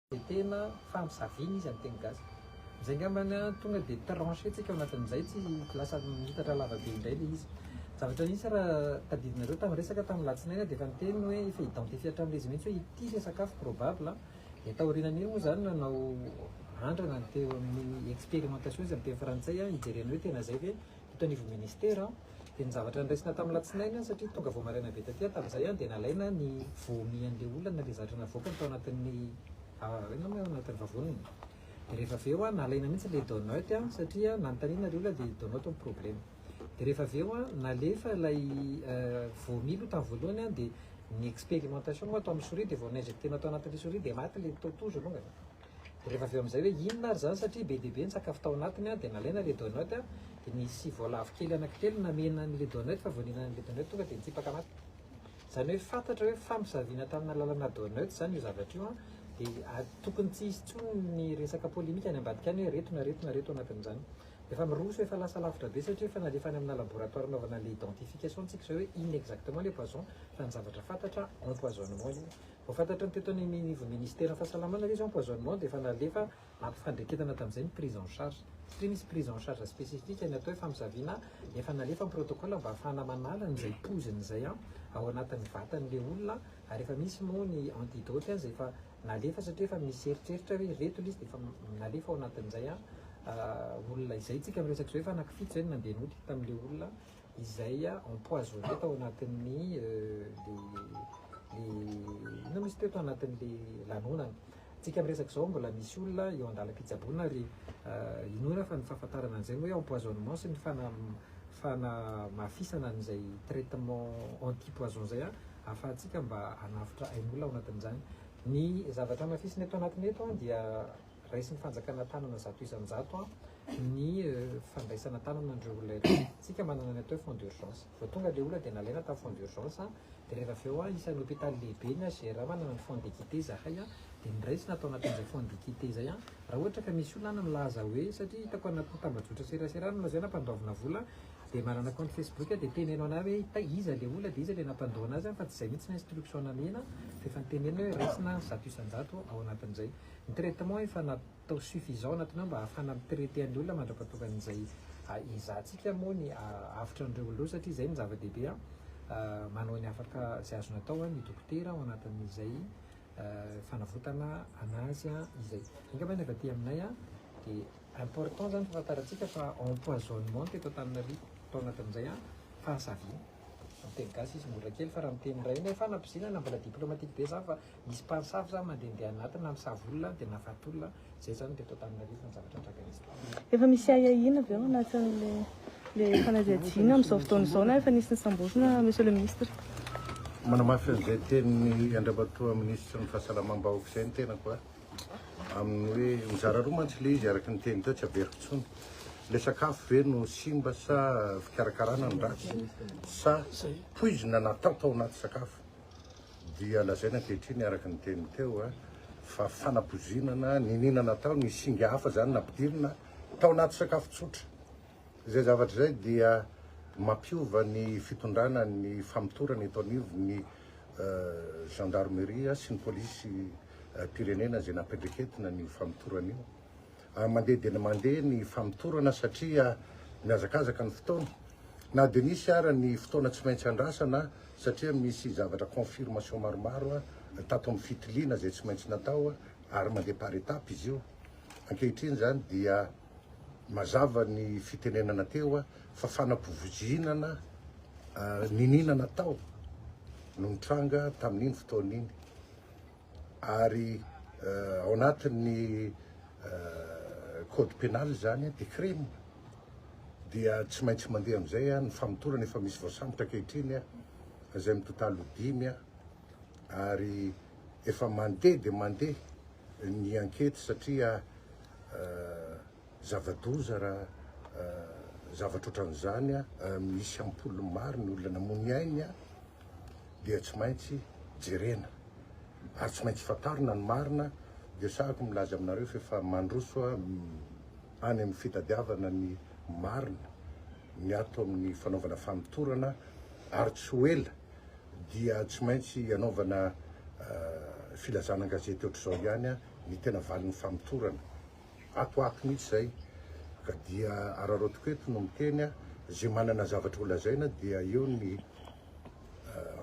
Dia tena famosaviana izy amin'ny teny gasy. Izay angambany an, tonga dia tranché tsika ao anatin'izay, tsy lasa miitatra lava be indray ilay izy. Zavatra nisy raha tadidinareo tamin'ny resaka tamin'ny latsinainy aho dia efa niteny hoe efa identifier hatramin'ilay izy mihitsy hoe ity ilay sakafo probable an. Dia taorianan'iny moa izany nanao andrana ny teo amin'ny expérimentation izy amin'ny teny frantsay an, hijerena hoe tena izay ve teto anivon'ny ministera an. Dia ny zavatra noraisina tamin'ny latsinainy an, satria tonga vao maraina be taty aho tamin'izay an, dia nalaina ny vomi an'ilay olona na ilay zavatra navoakany tao anatin'ny inona moa ao anatin'ny vavoniny. Dia rehefa avy eo an, nalaina mihitsy ilay donut an, satria nanontaniana ilay olona dia donut no problème. Dia rehefa avy eo an, nalefa ilay vomi aloha tamin'ny voalohany an, dia ny expérimentation moa atao amin'ny souris dia vao ni-injecter-na tao anatin'ilay souris dia maty ilay totozy alongany. Dia rehefa avy eo amin'izay hoe inona ary izany satria be dia be ny sakafo tao anatiny an, dia nalaina ilay donut an, dia nisy voalavo kely anankitelo namena an'ilay donut fa vao nihinana an'ilay donut tonga dia nitsipaka maty. Izany hoe fantatra hoe famosaviana tamina lalana donut izany io zavatra io an, dia tokony tsy hisy intsony ny resaka polémique any ambadika any hoe reto na reto na reto anatin'izany. Efa miroso efa lasa lavitra be satria efa nalefa any amina laboratoire anaovana an'ilay identification tsika izao hoe inona exactement ilay poison fa ny zavatra fantatra empoisonnement io. Vao fantatra ny teto anivon'ny ministeran'ny fahasalamana ilay izy empoisonnement dia efa nalefa nampifandreketana tamin'izay ny prise en charge. Satria misy prise en charge spécifique ny atao hoe famosaviana efa nalefa ny protocole mba ahafahana manala an'izay poizina izay ao anatin'ny vatan'ilay olona ary efa misy moa ny antidote izay efa nalefa satria efa misy eritreritra hoe ireto ilay izy dia efa nalefa ao anatin'izay olona izay. Tsika miresaka izao efa anankifito izay no nandeha nody tamin'ilay olona izay empoisonné tao anatin'ny le le inona moa izy teo tao anatin'le lanonana. Tsika miresaka izao mbola misy olona eo andalam-pitsaboana ary inoana fa ny fahafantarana an'izay moa hoe empoisonnement sy ny fana fanamafisana an'izay traitement anti-poison izay ahafahantsika mba hanavotra ain'olona ao anatin'izany. Ny zavatra hamafisina eto anatiny eto dia Raisin'ny fanjakana tanana 100% ny fandraisana tanana an'ireo olona ireo. Tsika manana ny atao hoe fonds d'urgence. Vao tonga ilay olona dia nalaina tamin'ny fonds d'urgence dia rehefa avy eo isan'ny hôpital lehibe ny HGRA manana ny fonds d'équité izahay dia noraisina tao anatin'izay fonds d'équité izay. Raha ohatra ka misy olona any milaza hoe satria hitako anatin'ny tambajotra serasera any milaza hoe nampandoavina vola dia manana compte Facebook aho dia teneno anah hoe iza ilay olona dia iza ilay nampandoa anazy fa tsy izay mihitsy ny instruction namena fa efa notenenina hoe raisina 100% ao anatin'izay. Ny traitement efa natao suffisant anatinao mba ahafahana mi-traiter an'ny olona mandra-pahatongan'izay ezahantsika moa ny avotra an'ireo olona ireo satria izay no zava-dehibe an, manao ny afaka izay azony atao ny dokotera ao anatin'izay fanavotana anazy izay. Angamba ny avy aty aminay dia important zany fahafantarantsika fa empoisonnement teto Antananarivo tao anatin'izay fahasaviana. Amin'ny teny gasy izy mora kely fa raha miteny iray iny hoe fanapoizinana mbola diplomatique be zany fa Misy mpanisavy zany mandehandeha anaty na misavy olona dia nahafaty olona, zay zany teto Antananarivo ny zavatra nitranga nisy teo. Efa misy ahiahiana ve ao anatin'le le fanadihadiana amin'izao fotoana izao na efa nisy nisamborina Monsieur le Ministre? Manamafy an'izay tenin'ny Andriamatoa Minisitry ny Fahasalamam-bahoaka izay ny tenako a. Amin'ny hoe mizara roa mantsy ilay izy araka ny teny teo tsy averiko intsony. Ilay sakafo ve no simba sa fikarakarana no ratsy sa poizina natao tao anaty sakafo? Dia lazaina ankehitriny araka ny teny teo fa fanapoizinana niniana natao, ny singa hafa izany nampidirina tao anaty sakafo tsotra. Izay zavatra izay dia mampiova ny fitondrana ny famotorana eto anivon'ny gendarmerie sy ny polisy pirenena izay nampiandraiketina an'io famotorana io. Mandeha dia mandeha ny famotorana satria mihazakazaka ny fotoana. Na dia nisy ara ny fotoana tsy maintsy andrasana satria misy zavatra confirmation maromaro tato amin'ny fitiliana izay tsy maintsy natao ary mandeha par étape izy io. Ankehitriny izany dia mazava ny fitenenana teo fa fanapovozinana niniana natao no nitranga tamin'iny fotoana iny. Ary ao anatin'ny code pénal izany dia crime dia tsy maintsy mandeha amin'izay ny famotorana efa misy voasambotra ankehitriny izay mitotaly ho dimy ary efa mandeha dia mandeha ny ankety satria zava-doza raha zavatra ohatran'izany misy ampolony maro ny olona namoy ny ainy dia tsy maintsy jerena ary tsy maintsy fantarina ny marina dia sahako milaza aminareo fa efa mandroso aho any amin'ny fitadiavana ny marina ny ato amin'ny fanaovana famotorana ary tsy ho ela dia tsy maintsy anaovana filazana an-gazety ohatr'izao ihany. ny tena valin'ny famotorana. Ato ho ato mihitsy izay ka dia araraotiko eto no miteny a, izay manana zavatra ho lazaina dia eo ny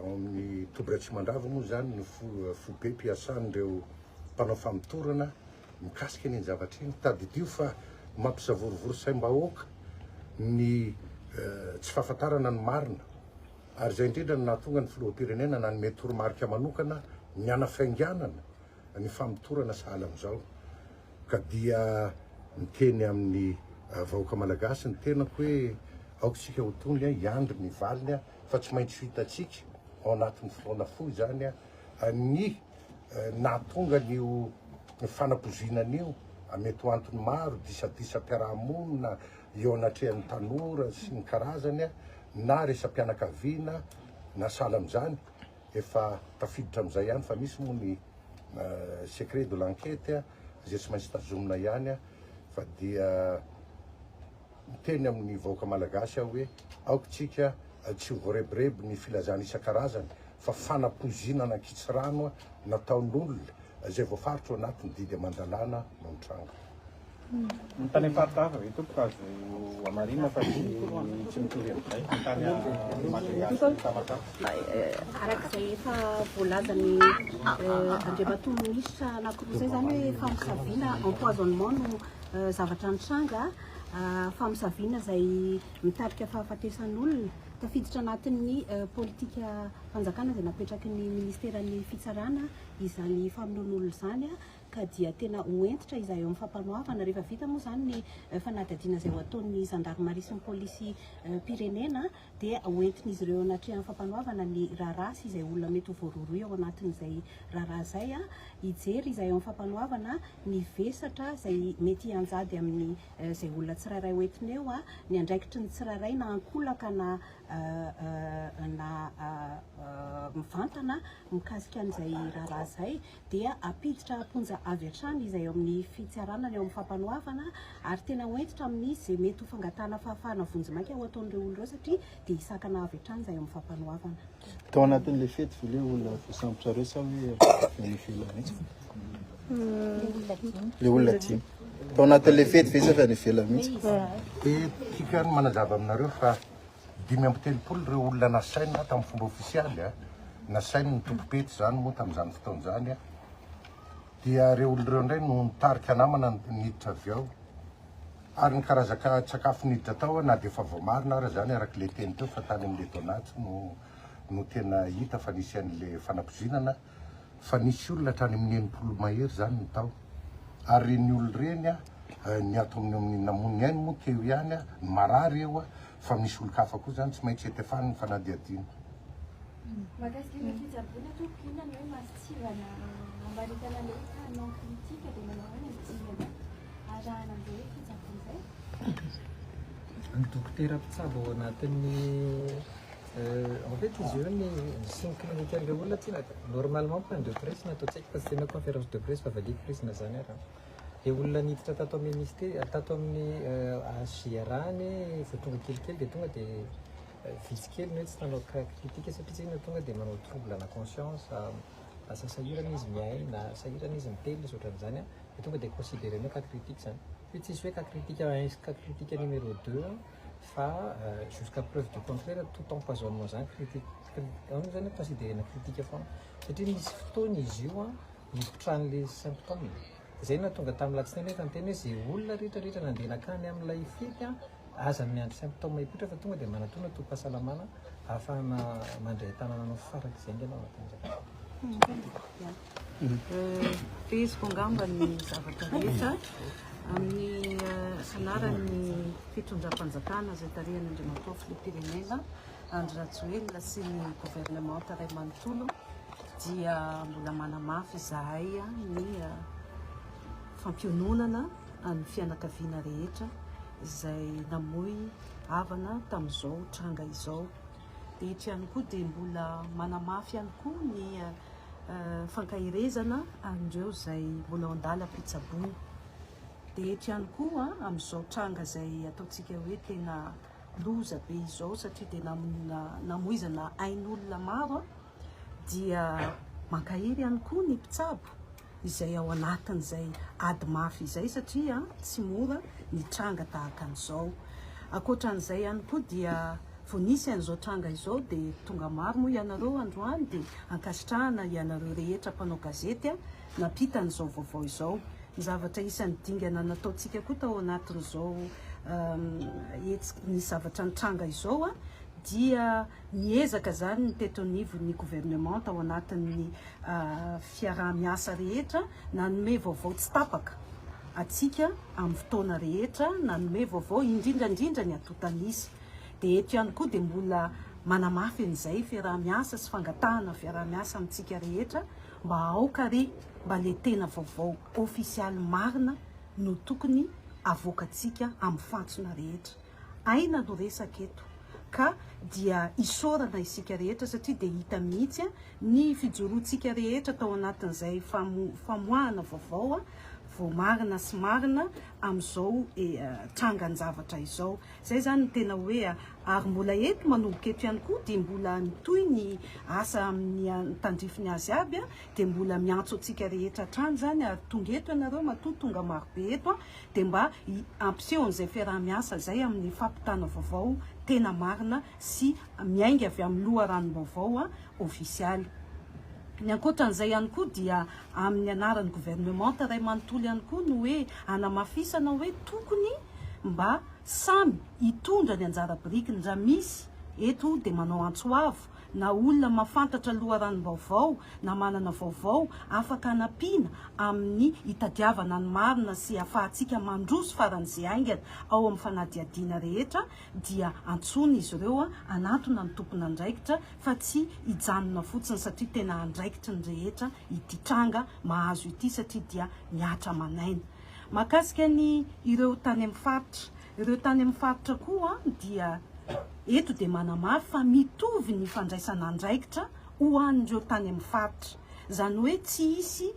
ao amin'ny toby Ratsimandrava moa izany ny foibem-piasan'ireo mpanao famotorana mikasika an'iny zavatra iny. Tadidio fa mampisavorovoro saim-bahoaka ny tsy fahafantarana ny marina ary izay indrindra no nahatonga ny filoham-pirenena nanome toromarika manokana ny hanafainganana ny famotorana sahala amin'izao ka dia miteny amin'ny vahoaka malagasy ny tenako hoe aoka isika ho tony hiandry ny valiny fa tsy maintsy ho hitantsika ao anatin'ny fotoana fohy izany ny nahatonga an'io fanapoizinana io, mety ho antony maro, disadisam-piarahamonina eo anatrehan'ny tanora sy ny karazany na resa-pianakaviana na sahala amin'izany. Efa tafiditra amin'izay ihany fa misy moa ny secret de l'enquête izay tsy maintsy tazomina ihany fa dia miteny amin'ny vahoaka malagasy aho hoe aoka tsika tsy ho voarebireby ny filazana isan-karazany fa fanapoizinana ankitsirano nataon'olona izay voafaritra ao anatin'ny didy aman-dalàna no nitranga. Ny tany amin'ny faritra hafa ve tompoko azo hamarinina fa tsy tsy mitovy amin'izay ny tany Majunga sy Tamatave? Araka izay efa voalazan'ny Andriamatoa Minisitra anankiroa izay izany hoe famosaviana empoisonnement no zavatra nitranga, famosaviana izay mitarika fahafatesan'olona. Tafiditra anatin'ny politikam-panjakana izay napetraky ny Ministeran'ny Fitsarana izany famonoan'olona izany. ka dia tena ho hentitra izahay eo amin'ny fampanoavana rehefa vita moa izany ny fanadihadiana izay ho ataon'ny zandarimaria sy ny polisy pirenena dia ho entin'izy ireo eo anatrehan'ny fampanoavana ny raharaha sy izay olona mety ho voarohirohy ao anatin'izay raharaha izay hijery izahay eo amin'ny fampanoavana ny vesatra izay mety hianjady amin'ny izay olona tsirairay ho entina eo ny andraikitry ny tsirairay na ankolaka na na mivantana mikasika an'izay raharaha izay dia hampiditra am-ponja avy hatrany izay eo amin'ny fitsarana ny eo amin'ny fampanoavana ary tena ho hentitra amin'ny izay mety ho fangatahana fahafahana vonjimaika ho ataon'ireo olona ireo satria dia hisakana avy hatrany izay eo amin'ny fampanoavana. Tao anatin'ilay fety ve ilay olona voasambotra ireo sa hoe avy any ivelany mihitsy? Ilay olona dimy. Tao anatin'ilay fety ve sa avy any ivelany mihitsy? Dia tiako ihany manazava aminareo fa 35 ireo olona nasaina tamin'ny fomba ofisialy, nasain'ny tompom-pety izany moa tamin'izany fotoana izany, dia ireo olona ireo indray no nitarika namana niditra avy ao. Ary ny karazan-tsakafo niditra tao na dia efa voamarina ara izany araka ilay teny teo fa tany amin'ilay Donuts no no tena hita fa nisy an'ilay fanapoizinana fa nisy olona hatrany amin'ny 60 mahery izany ny tao. Ary ireny olona ireny ny ato amin'ny amin'ny namono ny ainy moa teo ihany, ny marary eo fa misy olon-kafa koa izany tsy maintsy etefan'ny fanadihadiana. Mahakasika ny fitsaboana tompoko, inona ny hoe masontsivana hamaritana ilay hoe cas non critique dia manao ahoana ny dingana arahana amin'izay hoe fitsaboana izay? Ny dokotera mpitsabo ao anatin'ny en fait izy io ny signe clinique an'ilay olona tsy normalement point de presse no ataontsika fa tsy tena conférence de presse fa valiako presse na zany ary. Ilay olona niditra tato amin'ny ministère tato amin'ny HJRA anie vao tonga kelikely dia tonga dia vitsy kely ny hoe tsy nanao cas critique satria tsy inona tonga dia manao trouble à la conscience, lasa sahirana izy miaina, sahirana izy mitelina sy ohatran'izany an, dia tonga dia considérer-ny hoe cas critique izany. Fa tsisy hoe cas critique un sy cas critique numéro deux an, fa jusqu'à preuve du contraire tout empoisonnement izany critique, critique zany considérer-na critique foana satria misy fotoana izy io an nipotrahan'ilay symptôme. Izay no nahatonga tamin'ny latsinainy hoe efa niteny hoe izay olona rehetra rehetra nandeha nankany amin'ilay fety an, aza miandry symptôme hipoitra fa tonga dia manatona tobim-pahasalamana ahafahana mandray an-tanana anao farak'izay haingana ao anatin'izay. Feheziko angamba ny zavatra rehetra amin'ny anaran'ny fitondram-panjakana izay tarihan'Andriamatoa Filoham-pirenena Andry Rajoelina sy ny governemanta iray manontolo dia mbola manamafy izahay ny fampiononana an'ny fianakaviana rehetra izay namoy havana tamin'izao tranga izao. Dia eto ihany koa dia mbola manamafy ihany koa ny fankaherezana an'ireo izay mbola ao an-dalam-pitsaboana. Dia eto ihany koa amin'izao tranga izay ataontsika hoe tena loza be izao satria dia namoizana ain'olona maro dia mankahery ihany koa ny mpitsabo. izay ao anatin'izay ady mafy izay satria tsy mora ny tranga tahaka an'izao. Ankoatran'izay ihany koa dia vao nisy an'izao tranga izao dia tonga maro moa ianareo androany dia ankasitrahana ianareo rehetra mpanao gazety nampita an'izao vaovao izao. Ny zavatra isan'ny dingana nataontsika koa tao anatin'izao hetsika ny zavatra nitranga izao dia niezaka izany ny teto anivon'ny governemanta ao anatin'ny fiaraha-miasa rehetra nanome vaovao tsy tapaka antsika amin'ny fotoana rehetra, nanome vaovao indrindra indrindra ny antontan'isa. Dia eto ihany koa dia mbola manamafy an'izay fiaraha-miasa sy fangatahana fiaraha-miasa amintsika rehetra mba aoka re mba le tena vaovao ofisialy marina no tokony avoakantsika amin'ny fantsona rehetra. Aina no resaka eto ka dia isaorana isika rehetra satria dia hita mihitsy ny fijoroantsika rehetra tao anatin'izay famoahana vaovao voamarina sy marina amin'izao trangan-javatra izao. Izay izany no tena hoe ary mbola eto manomboka eto ihany koa dia mbola mitohy ny asa amin'ny tandrifiny azy aby dia mbola miantso antsika rehetra hatrany izany ary tonga eto ianareo matoa tonga marobe eto dia mba hampiseho an'izay fiaraha-miasa izay amin'ny fampitana vaovao tena marina sy miainga avy amin'ny loharanom-baovao ofisialy. Ny ankoatran'izay ihany koa dia amin'ny anaran'ny governemanta iray manontolo ihany koa no hoe hanamafisana hoe tokony mba samy hitondra ny anjara birikiny raha misy eto dia manao antso avo na olona mahafantatra loharanom-baovao na manana vaovao afaka hanampiana amin'ny hitadiavana ny marina sy hahafahantsika mandroso faran'izay haingana ao amin'ny fanadihadiana rehetra dia antsoina izy ireo hanantona ny tompon'andraikitra fa tsy hijanona fotsiny satria tena andraikitry ny rehetra ity tranga mahazo ity satria dia mihatra aman'aina. Mahakasika ny ireo tany amin'ny faritra, ireo tany amin'ny faritra koa dia eto dia manamafy fa mitovy ny fandraisana andraikitra ho an'ireo tany amin'ny faritra. Izany hoe tsy hisy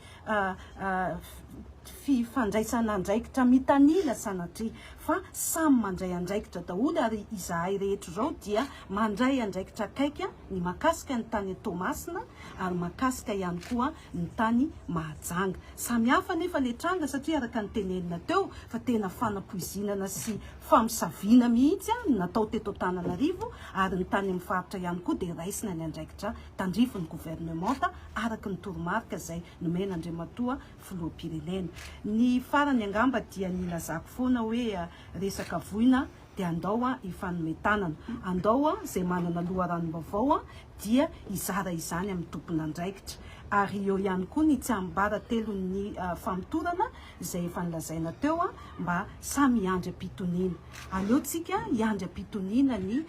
fifandraisana andraikitra mitanila sanatria fa samy mandray andraikitra daholo ary izahay rehetra izao dia mandray andraikitra akaiky ny mahakasika ny tany Toamasina ary mahakasika ihany koa ny tany Mahajanga. Samy hafa anefa ilay tranga satria araka ny tenenina teo fa tena fanapoizinana sy famosaviana mihitsy no natao teto Antananarivo ary ny tany amin'ny faritra ihany koa dia raisina ny andraikitra tandrifin'ny governemanta araka ny toromarika izay nomen'Andriamatoa Filoham-pirenena. Ny farany angamba dia ny ilazako foana hoe resaka voina dia andao hifanome tanana. Andao izay manana loharanom-baovao dia hizara izany amin'ny tompon'andraikitra. Ary eo ihany koa ny tsiambaratelon'ny famotorana izay efa nolazaina teo mba samy hiandry am-pitoniana. Aleontsika hiandry am-pitoniana ny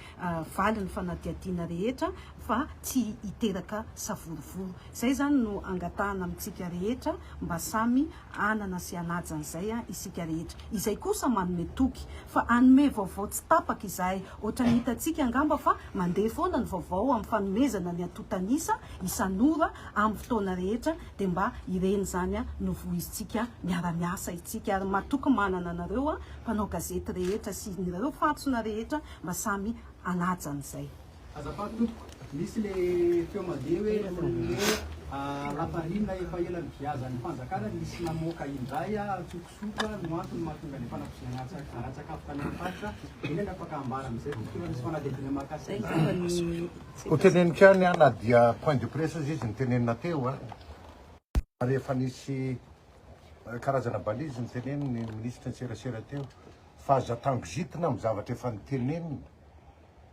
valin'ny fanadihadiana rehetra fa tsy hiteraka savorovoro. Izay izany no angatahana amintsika rehetra mba samy hanana sy hanaja an'izay isika rehetra. Izay kosa manome toky fa hanome vaovao tsy tapaka izahay. Ohatran'ny hitantsika angamba fa mandeha foana ny vaovao amin'ny fanomezana ny antontan'isa isan'ora amin'ny fotoana rehetra dia mba ireny izany no voizintsika miara-miasa isika ary matoky manana anareo mpanao gazety rehetra sy ireo fantsona rehetra mba samy hanaja an'izay. Azafady tompoko, misy le feo mandeha hoe noho ny hoe lafarina efa ela niviazan'ny fanjakana nisy namoaka indray antsokosoko no antony mahatonga le fanapoizina ara-tsakafo tany amin'ny faritra. Inona ny afaka ambara amin'izay tompoko raha misy fanadihadiana mahakasika izany? Ho teneniko ihany an, na dia point de presse aza izy nitenenina teo an, ary efa nisy karazana balise niteneniny ny minisitry ny serasera teo fa aza tangozitina amin'ny zavatra efa nitenenina.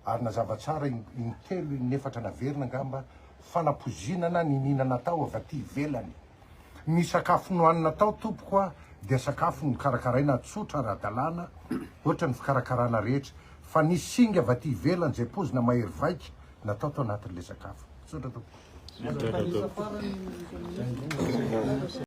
ary nazava tsara in-telo in-efatra naverina angamba fanapoizinana niniana natao avy aty ivelany. Ny sakafo nohanina tao tompoko a dia sakafo nokarakaraina tsotra ara-dalàna ohatra ny fikarakarana rehetra fa nisy singa avy aty ivelany izay poizina mahery vaika natao tao anatin'ilay sakafo. Misaotra tompoko.